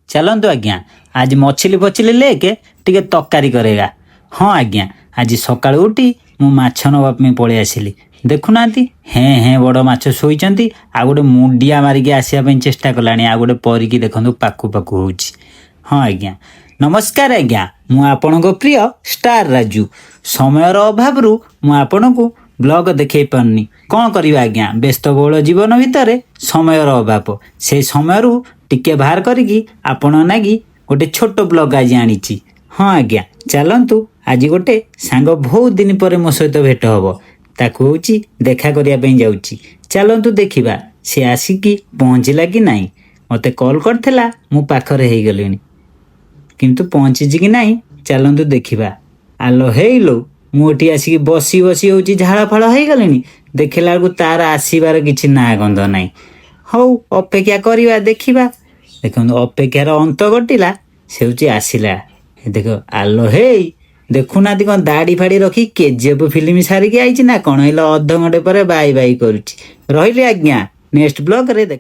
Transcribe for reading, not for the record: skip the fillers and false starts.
ଚାଲନ୍ତୁ ଆଜ୍ଞା, ଆଜି ମଛଲି ଫଛଲି ଲେକେ ଟିକେ ତରକାରୀ କରେଗା। ହଁ ଆଜ୍ଞା, ଆଜି ସକାଳୁ ଉଠି ମୁଁ ମାଛ ନେବା ପାଇଁ ପଳେଇ ଆସିଲି। ଦେଖୁନାହାନ୍ତି, ହେଁ ହେଁ ବଡ଼ ମାଛ ଶୋଇଛନ୍ତି। ଆଉ ଗୋଟେ ମୁଣ୍ଡିଆ ମାରିକି ଆସିବା ପାଇଁ ଚେଷ୍ଟା କଲାଣି, ଆଉ ଗୋଟେ ପରିକି ଦେଖନ୍ତୁ ପାକୁ ପାକୁ ହେଉଛି। ହଁ ଆଜ୍ଞା, ନମସ୍କାର ଆଜ୍ଞା, ମୁଁ ଆପଣଙ୍କ ପ୍ରିୟ ଷ୍ଟାର ରାଜୁ। ସମୟର ଅଭାବରୁ ମୁଁ ଆପଣଙ୍କୁ ବ୍ଲଗ ଦେଖେଇ ପାରୁନି। କ'ଣ କରିବା ଆଜ୍ଞା, ବ୍ୟସ୍ତବହୁଳ ଜୀବନ ଭିତରେ ସମୟର ଅଭାବ। ସେଇ ସମୟରୁ ଟିକେ ବାହାର କରିକି ଆପଣ ନାଗି ଗୋଟେ ଛୋଟ ବ୍ଲଗ ଆଜି ଆଣିଛି। ହଁ ଆଜ୍ଞା, ଚାଲନ୍ତୁ, ଆଜି ଗୋଟେ ସାଙ୍ଗ ବହୁତ ଦିନ ପରେ ମୋ ସହିତ ଭେଟ ହବ, ତାକୁ ହେଉଛି ଦେଖା କରିବା ପାଇଁ ଯାଉଛି। ଚାଲନ୍ତୁ ଦେଖିବା ସେ ଆସିକି ପହଞ୍ଚିଲା କି ନାହିଁ। ମୋତେ କଲ୍ କରିଥିଲା, ମୁଁ ପାଖରେ ହେଇଗଲିଣି, କିନ୍ତୁ ପହଞ୍ଚିଛି କି ନାହିଁ ଚାଲନ୍ତୁ ଦେଖିବା। ଆଲୋ ହେଇଲୋ, ମୁଁ ଏଠି ଆସିକି ବସି ବସି ହେଉଛି ଝାଳ ଫାଳ ହେଇଗଲିଣି। ଦେଖିଲା ବେଳକୁ ତାର ଆସିବାର କିଛି ନାଁ ଗନ୍ଧ ନାହିଁ। ହଉ, ଅପେକ୍ଷା କରିବା, ଦେଖିବା। ଦେଖନ୍ତୁ, ଅପେକ୍ଷାର ଅନ୍ତ ଘଟିଲା, ସେ ହେଉଛି ଆସିଲା। ଏ ଦେଖ, ଆଲୋ ହେଇ, ଦେଖୁନାହାନ୍ତି, କ'ଣ ଦାଢ଼ି ଫାଡ଼ି ରଖି କେଜିଏଫ୍ ଫିଲ୍ମ ସାରିକି ଆଇଛି ନା କ'ଣ? ହେଲେ ଅଧଘଣ୍ଟେ ପରେ ବାଇ ବାଇ କରୁଛି। ରହିଲି ଆଜ୍ଞା, ନେକ୍ସଟ ବ୍ଲଗରେ ଦେଖ।